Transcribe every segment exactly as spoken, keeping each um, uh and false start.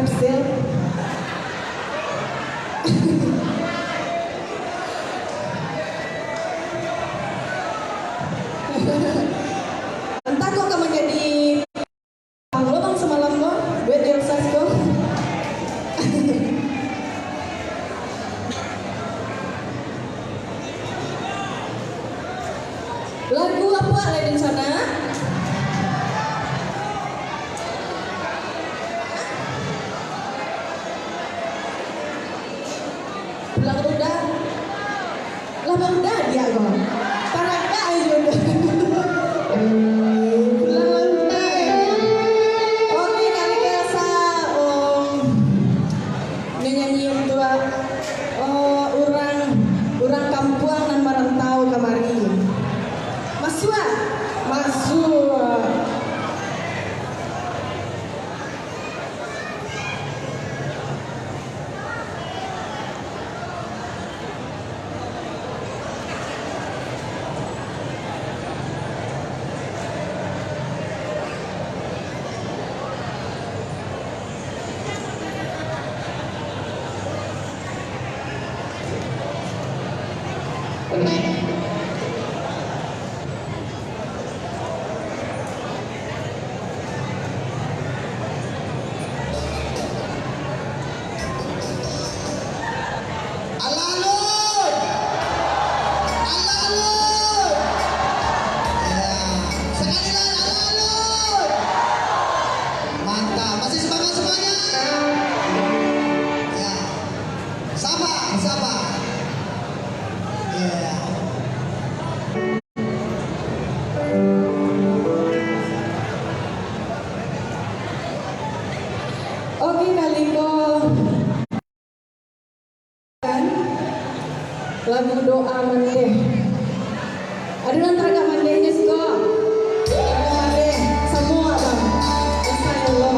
Sel. Entah kok ka manjadi Bang Semalam ko, duet Elsa ko. Lagu apo lai rencana? Pulang udah. Lah, udah dia ko. Taragak aja udah. Pulang udah. Oke, kami biasa, om, nyanyi untuk, eh, urang, urang kampuang nan marantau kamari. Masuak? Masuak. Alah alun! Alah alun! Ya. Sekali lagi, alah alun! Mantap. Masih semangat semuanya? Ya. Sabar, sabar. Ya. Oke, kaliko. Lagu doa mandeh. Ado nan taragak mandehnyo siko? Taragak mandeh. Samo abang. Insya Allah.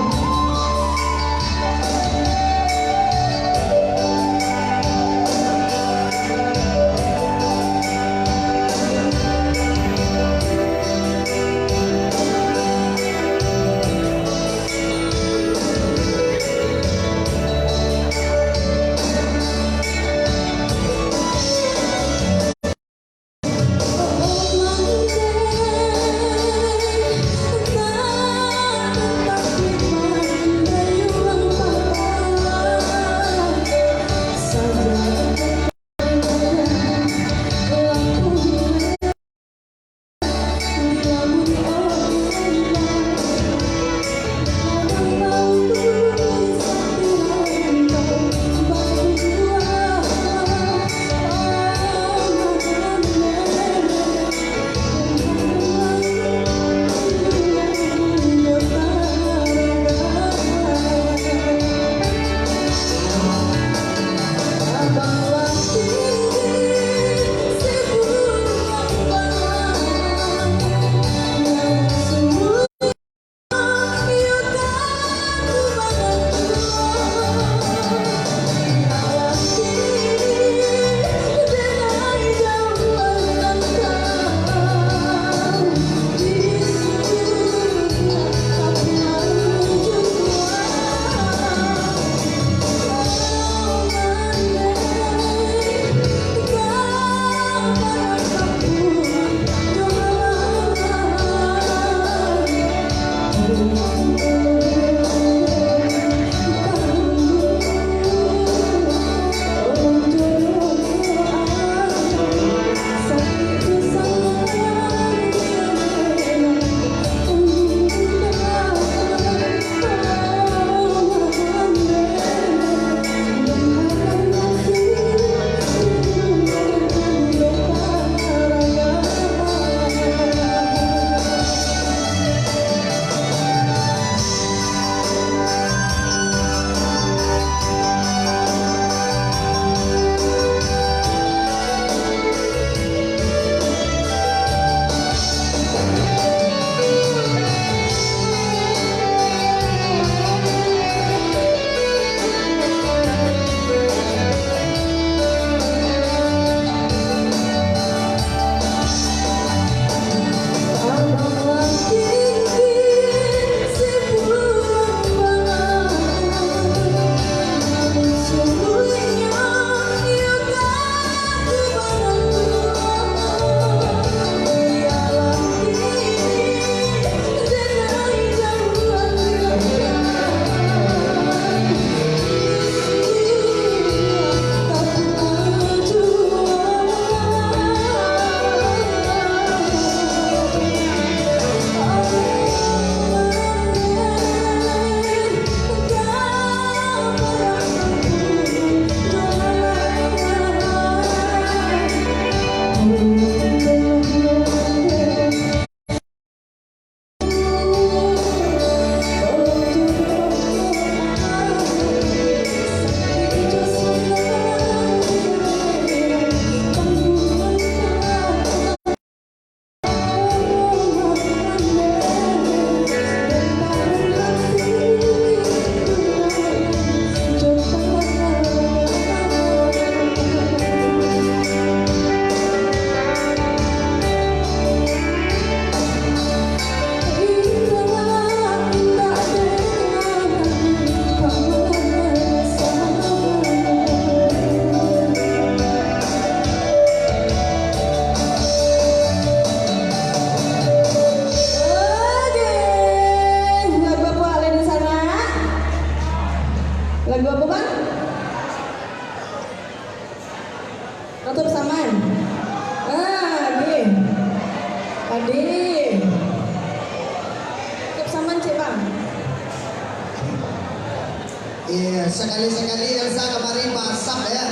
Iya, sakali-sakali Elsa kamari masak ya.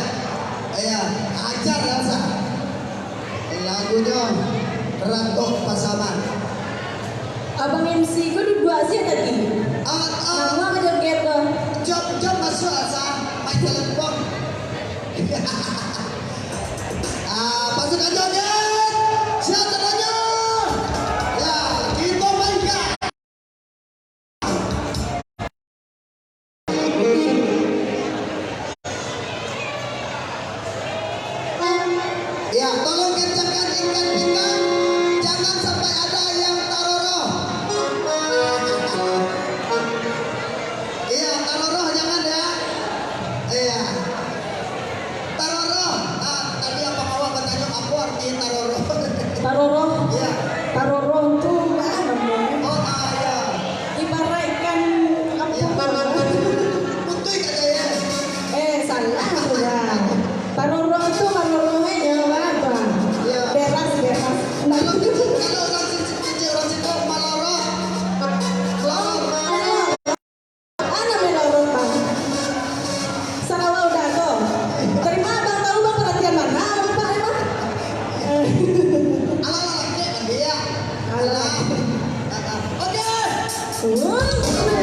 Iya, ajar Elsa. Eh, lagunyo Ratu Pasaman. Abang M C ko duduak aja tadi. Ah, ah. Nama aja joget ko. Jom, jom masuk Elsa. Main telepon. Ah, pasukan joget. Siap tandanya. Ya, kita mainkan. Ya, tolong kencangkan ikat pinggang, jangan sampai ada yang taroroh. Iya, taroroh jangan ya. Iya. Taroroh. Ah, tadi abang awak batanyo, apo arti taroroh? Taroroh. Iya. Taroroh tu baa namonyo? Oh, ah, iya. Ibaratkan apo? Iya. Putuih ka jaya. Eh, salah sudah. Taroroh tu maroroh aja, bang. Iya. Beras, beras. Nah. Kalau, kalau urang si-, kecil urang situ maloroh. Maloroh. Anak melorot, Bang. Sarawa udah tu. Terima, Bang, tahu, Bang, perhatian mana, Bang, Pak, emang? Alah, alah, alah, alah, alah. Alah. Alah. Oke. Uh.